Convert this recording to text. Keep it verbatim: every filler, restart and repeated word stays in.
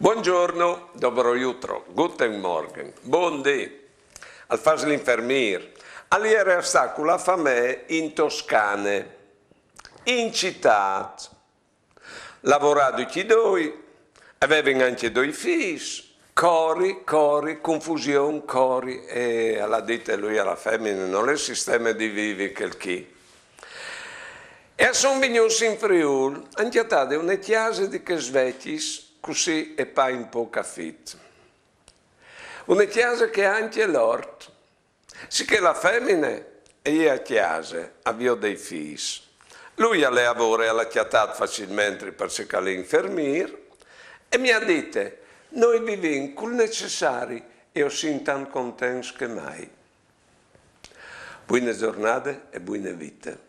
Buongiorno, dobro jutro, guten Morgen, bundì. Al fas l'infermîr. Al jere a stâ cu la famee in Toscane, in citât. Lavorâ ducj i doi, a vevin ancje doi fîs, cori, cori, confusion, cori. E al à dite lui a la femine: «Nol è sisteme di vivi chel chi.» E a son vignûts in Friûl, a àn cjatade une cjase di chês vecjis, cussì e pâr un pôc a fît. Une cjase che e à ancje l'ort. Sichè la femine e je a cjase a viodi i fîs. Lui al lavore, al à cjatât facilmentri parcè che al è infermîr, e mi à dite: «Nô o vivìn cul necessari e o sin tant contents che mai.» Buine zornade e buine vite.